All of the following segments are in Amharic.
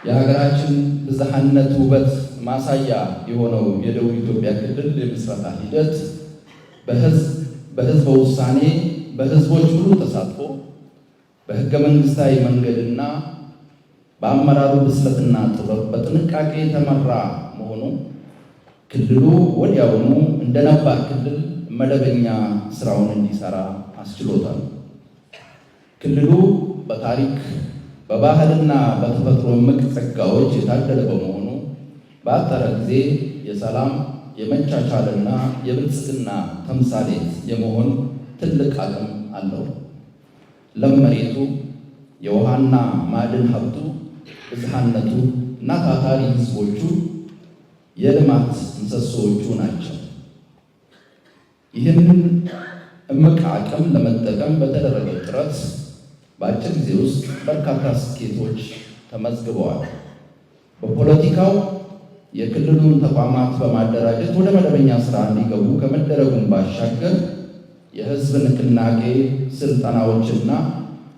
የሀገራችን ብዝሃነት ውበት ማሳያ የሆነው የደቡብ ኢትዮጵያ ክልል የምስረታ ሂደት በህዝበ ውሳኔ፣ በህዝቦች ሁሉ ተሳትፎ፣ በህገ መንግስታዊ መንገድና በአመራሩ ብስለትና ጥበብ በጥንቃቄ የተመራ መሆኑ ክልሉ ወዲያውኑ እንደ ነባር ክልል መደበኛ ስራውን እንዲሰራ አስችሎታል። ክልሉ በታሪክ፣ በባህልና በተፈጥሮ እምቅ ጸጋዎች የታደለ በመሆኑ በአጠረ ጊዜ የሰላም፣ የመቻቻልና የብልጽግና ተምሳሌት የመሆን ትልቅ አቅም አለው። ለም መሬቱ፣ የውሃና ማዕድን ሀብቱ፣ ብዝሃነቱ እና ታታሪ ህዝቦቹ የልማት ምሰሶዎቹ ናቸው። ይህንን እምቅ አቅም ለመጠቀም በተደረገው ጥረት በአጭር ጊዜ ውስጥ በርካታ ስኬቶች ተመዝግበዋል። በፖለቲካው የክልሉን ተቋማት በማደራጀት ወደ መደበኛ ስራ እንዲገቡ ከመደረጉም ባሻገር የህዝብ ንቅናቄ ስልጠናዎችና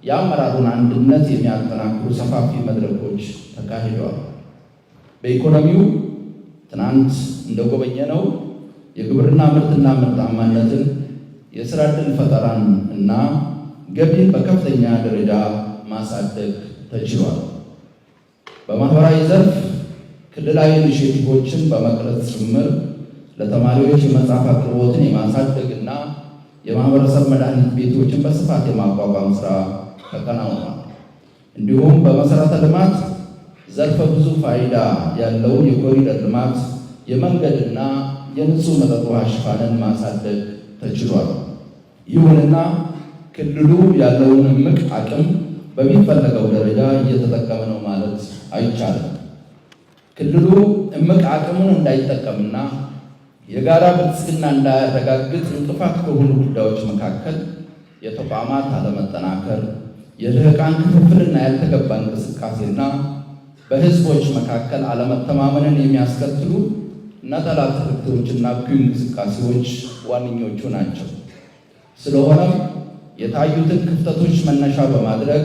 የአመራሩን አንድነት የሚያጠናክሩ ሰፋፊ መድረኮች ተካሂደዋል። በኢኮኖሚው ትናንት እንደጎበኘነው የግብርና ምርትና ምርታማነትን፣ የስራ ዕድል ፈጠራን እና ገቢን በከፍተኛ ደረጃ ማሳደግ ተችሏል። በማህበራዊ ዘርፍ ክልላዊ ኢኒሼቲቮችን በመቅረጽ ጭምር ለተማሪዎች የመጽሐፍ አቅርቦትን የማሳደግና የማህበረሰብ መድኃኒት ቤቶችን በስፋት የማቋቋም ስራ ተከናውኗል። እንዲሁም በመሰረተ ልማት ዘርፈ ብዙ ፋይዳ ያለውን የኮሪደር ልማት፣ የመንገድና የንጹህ መጠጥ ውሃ ሽፋንን ማሳደግ ተችሏል። ይሁንና ክልሉ ያለውን እምቅ አቅም በሚፈለገው ደረጃ እየተጠቀመ ነው ማለት አይቻልም። ክልሉ እምቅ አቅሙን እንዳይጠቀምና የጋራ ብልጽግና እንዳያረጋግጥ እንቅፋት ከሆኑ ጉዳዮች መካከል የተቋማት አለመጠናከር፣ የልህቃን ክፍፍልና ያልተገባ እንቅስቃሴና በህዝቦች መካከል አለመተማመንን የሚያስከትሉ ነጠላ ትርክቶችና እኩይ እንቅስቃሴዎች ዋነኞቹ ናቸው። ስለሆነም የታዩትን ክፍተቶች መነሻ በማድረግ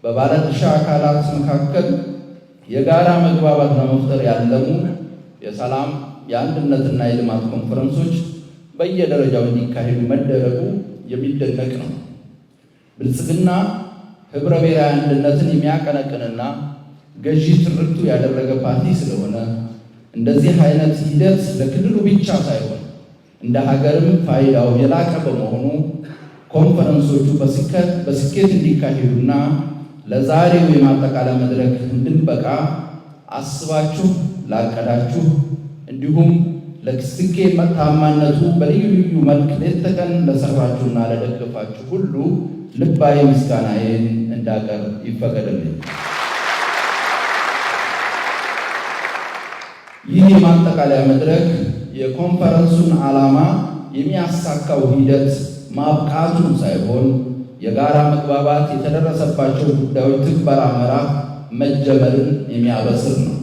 በባለድርሻ አካላት መካከል የጋራ መግባባት ለመፍጠር ያለሙ የሰላም፣ የአንድነትና የልማት ኮንፈረንሶች በየደረጃው እንዲካሄዱ መደረጉ የሚደነቅ ነው። ብልጽግና ህብረ ብሔራዊ አንድነትን የሚያቀነቅንና ገዢ ትርክቱ ያደረገ ፓርቲ ስለሆነ እንደዚህ አይነት ሂደት ለክልሉ ብቻ ሳይሆን እንደ ሀገርም ፋይዳው የላቀ በመሆኑ ኮንፈረንሶቹ በስኬት እንዲካሄዱና ለዛሬው የማጠቃለያ መድረክ እንድንበቃ አስባችሁ ላቀዳችሁ፣ እንዲሁም ለስኬት ታማነቱ በልዩ ልዩ መልክ ሌት ተቀን ለሰራችሁና ለደገፋችሁ ሁሉ ልባዊ ምስጋናዬን እንዳቀርብ ይፈቀድልኝ። ይህ የማጠቃለያ መድረክ የኮንፈረንሱን ዓላማ የሚያሳካው ሂደት ማብቃቱን ሳይሆን የጋራ መግባባት የተደረሰባቸው ጉዳዮች ትግበራ ምዕራፍ መጀመርን የሚያበስር ነው።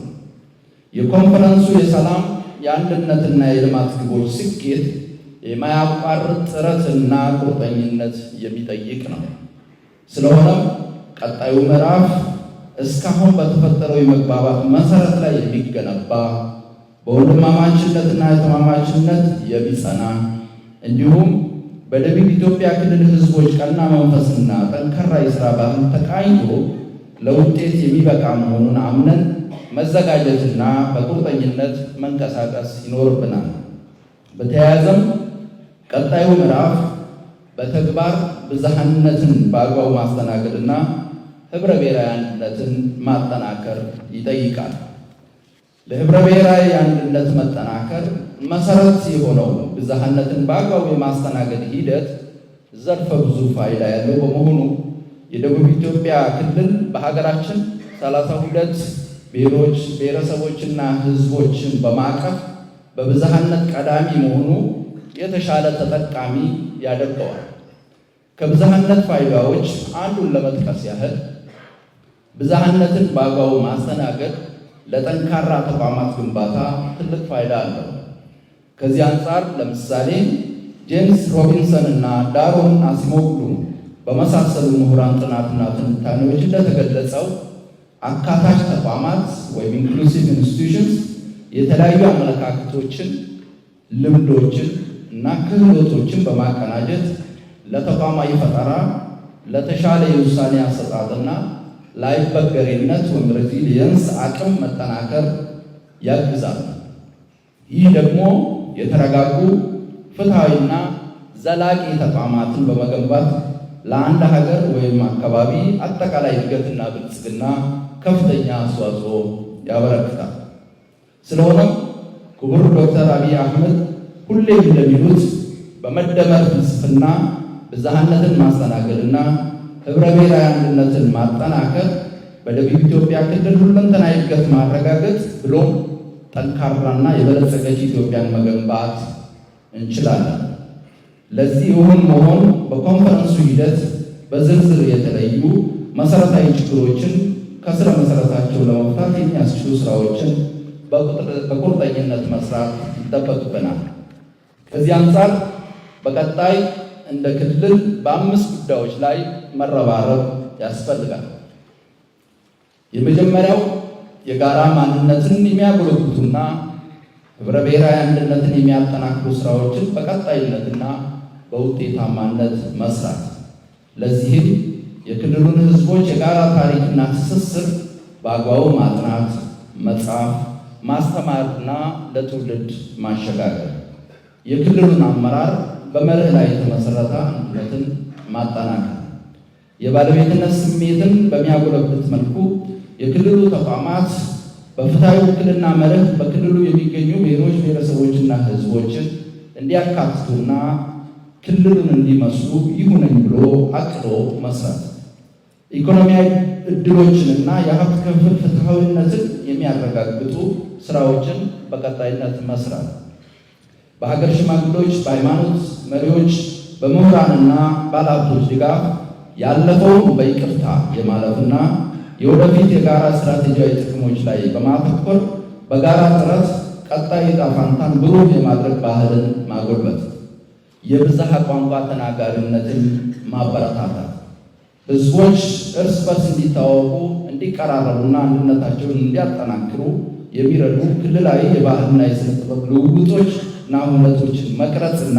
የኮንፈረንሱ የሰላም፣ የአንድነትና የልማት ግቦች ስኬት የማያቋርጥ ጥረትና ቁርጠኝነት የሚጠይቅ ነው። ስለሆነም ቀጣዩ ምዕራፍ እስካሁን በተፈጠረው የመግባባት መሰረት ላይ የሚገነባ፣ በወንድማማችነትና የተማማችነት የሚጸና፣ እንዲሁም በደቡብ ኢትዮጵያ ክልል ሕዝቦች ቀና መንፈስና ጠንካራ የሥራ ባህል ተቃኝቶ ለውጤት የሚበቃ መሆኑን አምነን መዘጋጀትና በቁርጠኝነት መንቀሳቀስ ይኖርብናል። በተያያዘም ቀጣዩ ምዕራፍ በተግባር ብዝሃነትን በአግባቡ ማስተናገድና ህብረ ብሔራዊ አንድነትን ማጠናከር ይጠይቃል። ለህብረ ብሔራዊ አንድነት መጠናከር መሰረት የሆነው ብዝሃነትን በአግባቡ የማስተናገድ ሂደት ዘርፈ ብዙ ፋይዳ ያለው በመሆኑ የደቡብ ኢትዮጵያ ክልል በሀገራችን 32 ብሔሮች፣ ብሔረሰቦችና ህዝቦችን በማዕቀፍ በብዝሃነት ቀዳሚ መሆኑ የተሻለ ተጠቃሚ ያደርገዋል። ከብዝሃነት ፋይዳዎች አንዱን ለመጥቀስ ያህል ብዝሃነትን በአግባቡ ማስተናገድ ለጠንካራ ተቋማት ግንባታ ትልቅ ፋይዳ አለው። ከዚህ አንጻር ለምሳሌ ጄምስ ሮቢንሰን እና ዳሮን አሲሞግሉ በመሳሰሉ ምሁራን ጥናትና ትንታኔዎች እንደተገለጸው አካታች ተቋማት ወይም inclusive institutions የተለያዩ አመለካከቶችን፣ ልምዶችን እና ክህሎቶችን በማቀናጀት ለተቋማዊ ፈጠራ፣ ለተሻለ የውሳኔ አሰጣጥና ለአይበገሬነት ወይም resilience አቅም መጠናከር ያግዛል። ይህ ደግሞ የተረጋጉ፣ ፍትሐዊና ዘላቂ ተቋማትን በመገንባት ለአንድ ሀገር ወይም አካባቢ አጠቃላይ እድገትና ብልጽግና ከፍተኛ አስተዋጽኦ ያበረክታል። ስለሆነም ክቡር ዶክተር አብይ አህመድ ሁሌም እንደሚሉት በመደመር ፍልስፍና ብዝሃነትን ማስተናገድና ህብረ ብሔራዊ አንድነትን ማጠናከር በደቡብ ኢትዮጵያ ክልል ሁለንተናዊ እድገት ማረጋገጥ ብሎም ጠንካራና የበለጸገች ኢትዮጵያን መገንባት እንችላለን። ለዚህ እውን መሆን በኮንፈረንሱ ሂደት በዝርዝር የተለዩ መሰረታዊ ችግሮችን ከስረ መሰረታቸው ለመፍታት የሚያስችሉ ስራዎችን በቁርጠኝነት መስራት ይጠበቅብናል። ከዚህ አንጻር በቀጣይ እንደ ክልል በአምስት ጉዳዮች ላይ መረባረብ ያስፈልጋል። የመጀመሪያው የጋራ ማንነትን የሚያጎለብቱና ህብረ ብሔራዊ አንድነትን የሚያጠናክሩ ስራዎችን በቀጣይነትና በውጤታማነት መስራት። ለዚህም የክልሉን ህዝቦች የጋራ ታሪክና ትስስር በአግባቡ ማጥናት፣ መጻፍ፣ ማስተማርና ለትውልድ ማሸጋገር፣ የክልሉን አመራር በመርህ ላይ የተመሰረተ አንድነትን ማጠናከር፣ የባለቤትነት ስሜትን በሚያጎለብት መልኩ የክልሉ ተቋማት በፍትሐዊ ውክልና መርህ በክልሉ የሚገኙ ብሔሮች፣ ብሔረሰቦችና ህዝቦችን እንዲያካትቱና ክልሉን እንዲመስሉ ይሁነኝ ብሎ አቅዶ መስራት፣ ኢኮኖሚያዊ እድሎችንና የሀብት ክፍፍል ፍትሐዊነትን የሚያረጋግጡ ስራዎችን በቀጣይነት መስራት፣ በሀገር ሽማግሌዎች፣ በሃይማኖት መሪዎች፣ በምሁራንና ባለሀብቶች ድጋፍ ያለፈውን በይቅርታ የማለፍና የወደፊት የጋራ ስትራቴጂያዊ ጥቅሞች ላይ በማተኮር በጋራ ጥረት ቀጣይ ዕጣ ፈንታን ብሩህ የማድረግ ባህልን ማጎልበት፣ የብዝሃ ቋንቋ ተናጋሪነትን ማበረታታት፣ ህዝቦች እርስ በርስ እንዲታወቁ፣ እንዲቀራረቡና አንድነታቸውን እንዲያጠናክሩ የሚረዱ ክልላዊ የባህልና የስነ ጥበብ ልውውጦች እና ሁነቶችን መቅረጽና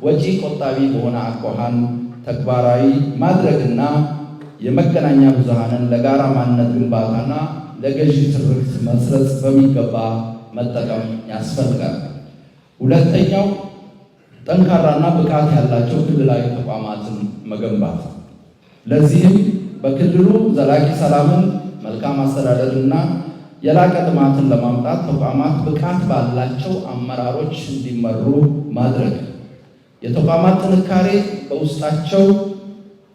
ወጪ ቆጣቢ በሆነ አኳኋን ተግባራዊ ማድረግና የመገናኛ ብዙሃንን ለጋራ ማንነት ግንባታና ለገዢ ትርክት መስረጽ በሚገባ መጠቀም ያስፈልጋል። ሁለተኛው ጠንካራና ብቃት ያላቸው ክልላዊ ተቋማትን መገንባት። ለዚህም በክልሉ ዘላቂ ሰላምን፣ መልካም አስተዳደርና የላቀ ልማትን ለማምጣት ተቋማት ብቃት ባላቸው አመራሮች እንዲመሩ ማድረግ፣ የተቋማት ጥንካሬ በውስጣቸው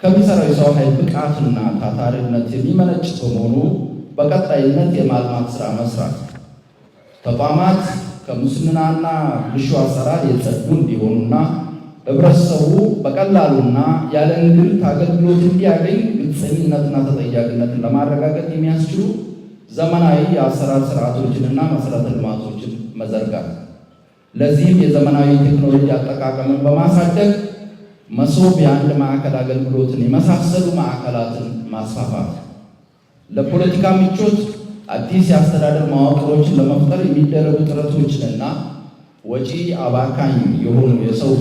ከሚሰራው የሰው ኃይል ብቃትና ታታሪነት የሚመነጭ በመሆኑ በቀጣይነት የማልማት ስራ መስራት፣ ተቋማት ከሙስናና ብልሹ አሰራር የጸዱ እንዲሆኑና ህብረተሰቡ በቀላሉና ያለ እንግልት አገልግሎት እንዲያገኝ ግልፀኝነትና ተጠያቂነትን ለማረጋገጥ የሚያስችሉ ዘመናዊ የአሰራር ስርዓቶችንና መሰረተ ልማቶችን መዘርጋት። ለዚህም የዘመናዊ ቴክኖሎጂ አጠቃቀምን በማሳደግ መሶብ የአንድ ማዕከል አገልግሎትን የመሳሰሉ ማዕከላትን ማስፋፋት፣ ለፖለቲካ ምቾት አዲስ የአስተዳደር መዋቅሮችን ለመፍጠር የሚደረጉ ጥረቶችንና ወጪ አባካኝ የሆኑ የሰው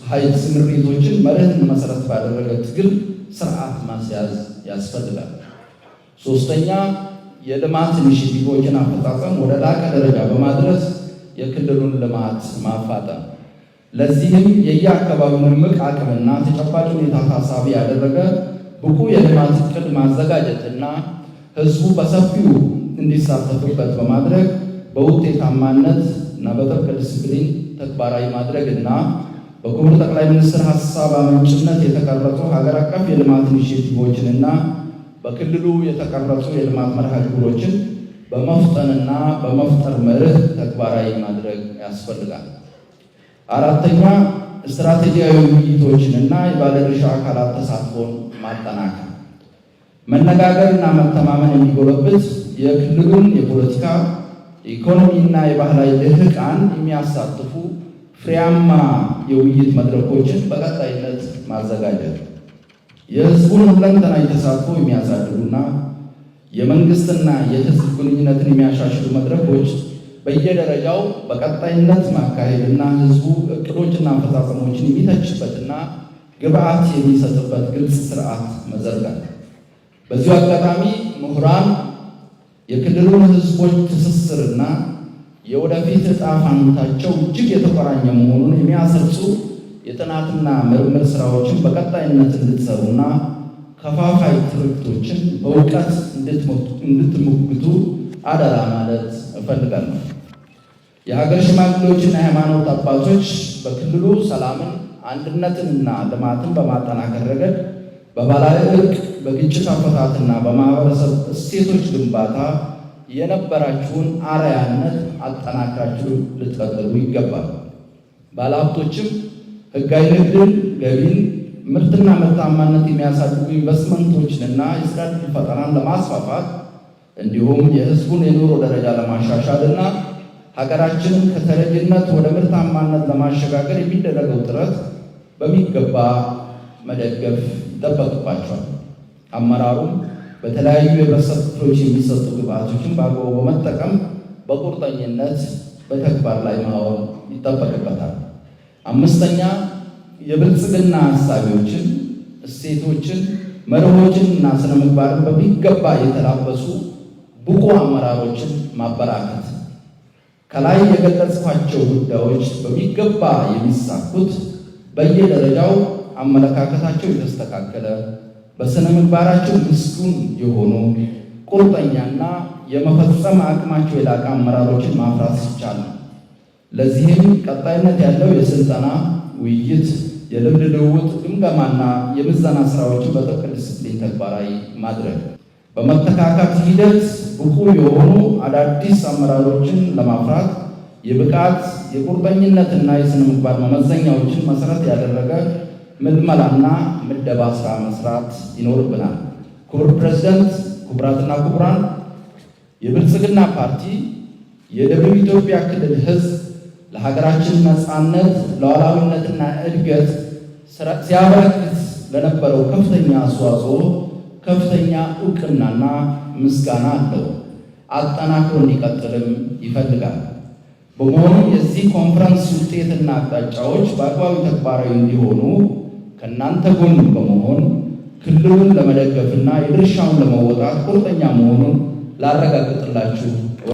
ኃይል ስምሪቶችን መርህን መሰረት ባደረገ ትግል ስርዓት ማስያዝ ያስፈልጋል። ሶስተኛ፣ የልማት initiative ኦችን አፈጻጸም ወደ ላቀ ደረጃ በማድረስ የክልሉን ልማት ማፋጠን። ለዚህም የየአካባቢውን እምቅ አቅምና ተጨባጭ ሁኔታ ታሳቢ ያደረገ ብቁ የልማት እቅድ ማዘጋጀትና ህዝቡ በሰፊው እንዲሳተፍበት በማድረግ በውጤታማነት እና በጥብቅ ዲስፕሊን ተግባራዊ ማድረግ እና በክቡር ጠቅላይ ሚኒስትር ሀሳብ አመንጭነት የተቀረጹ ሀገር አቀፍ የልማት initiative ኦችንና በክልሉ የተቀረጹ የልማት መርሃ ግብሮችን በመፍጠንና በመፍጠር መርህ ተግባራዊ ማድረግ ያስፈልጋል። አራተኛ፣ ስትራቴጂያዊ ውይይቶችንና የባለድርሻ አካላት ተሳትፎን ማጠናከር፣ መነጋገርና መተማመን የሚጎለብት የክልሉን የፖለቲካ፣ ኢኮኖሚና የባህላዊ ልህቃን የሚያሳትፉ ፍሬያማ የውይይት መድረኮችን በቀጣይነት ማዘጋጀት፣ የህዝቡን ሁለንተናዊ ተሳትፎ የሚያሳድጉና የመንግስትና የህዝብ ግንኙነትን የሚያሻሽሉ መድረኮች በየደረጃው በቀጣይነት ማካሄድና ህዝቡ እቅዶችና አፈጻጸሞችን የሚተችበትና ግብዓት የሚሰጥበት ግልጽ ስርዓት መዘርጋት። በዚሁ አጋጣሚ ምሁራን የክልሉን ህዝቦች ትስስርና የወደፊት ዕጣ ፈንታቸው እጅግ የተቆራኘ መሆኑን የሚያሰርጹ የጥናትና ምርምር ስራዎችን በቀጣይነት እንድትሰሩና ከፋፋይ ትርክቶችን በእውቀት እንድትሞግቱ አደራ ማለት እፈልጋለሁ። የሀገር ሽማግሌዎችና የሃይማኖት አባቶች በክልሉ ሰላምን፣ አንድነትንና ልማትን በማጠናከር ረገድ በባህላዊ እርቅ፣ በግጭት አፈታትና በማህበረሰብ እሴቶች ግንባታ የነበራችሁን አርአያነት አጠናክራችሁ ልትቀጥሉ ይገባል። ባለሀብቶችም ህጋዊ ንግድን፣ ገቢን፣ ምርትና ምርታማነት የሚያሳድጉ ኢንቨስትመንቶችንና የስራ ዕድል ፈጠራን ለማስፋፋት እንዲሁም የህዝቡን የኑሮ ደረጃ ለማሻሻልና ሀገራችንን ከተረጅነት ወደ ምርታማነት ለማሸጋገር የሚደረገው ጥረት በሚገባ መደገፍ ይጠበቅባቸዋል። አመራሩም በተለያዩ የህብረተሰብ ክፍሎች የሚሰጡ ግብዓቶችን በአግባቡ በመጠቀም በቁርጠኝነት በተግባር ላይ ማዋል ይጠበቅበታል። አምስተኛ፣ የብልጽግና ሀሳቢዎችን፣ እሴቶችን፣ መርሆችን እና ስነ ምግባርን በሚገባ የተላበሱ ብቁ አመራሮችን ማበራከት። ከላይ የገለጽኳቸው ጉዳዮች በሚገባ የሚሳኩት በየደረጃው አመለካከታቸው የተስተካከለ፣ በስነ ምግባራቸው ምስጉን የሆኑ፣ ቁርጠኛና የመፈጸም አቅማቸው የላቀ አመራሮችን ማፍራት ሲቻል ነው። ለዚህም ቀጣይነት ያለው የስልጠና ውይይት፣ የልምድ ልውውጥ፣ ግምገማና የምዘና ስራዎችን በጥብቅ ዲስፕሊን ተግባራዊ ማድረግ፣ በመተካካት ሂደት ብቁ የሆኑ አዳዲስ አመራሮችን ለማፍራት የብቃት፣ የቁርጠኝነትና የስነ ምግባር መመዘኛዎችን መሰረት ያደረገ ምልመላና ምደባ ስራ መስራት ይኖርብናል። ክቡር ፕሬዝዳንት፣ ክቡራትና ክቡራን፣ የብልጽግና ፓርቲ የደቡብ ኢትዮጵያ ክልል ህዝብ ለሀገራችን ነፃነት፣ ሉዓላዊነትና እድገት ሲያበረክት ለነበረው ከፍተኛ አስተዋጽኦ ከፍተኛ እውቅናና ምስጋና አለው። አጠናክሮ እንዲቀጥልም ይፈልጋል። በመሆኑም የዚህ ኮንፈረንስ ውጤትና አቅጣጫዎች በአግባቡ ተግባራዊ እንዲሆኑ ከእናንተ ጎን በመሆን ክልሉን ለመደገፍና የድርሻውን ለመወጣት ቁርጠኛ መሆኑን ላረጋግጥላችሁ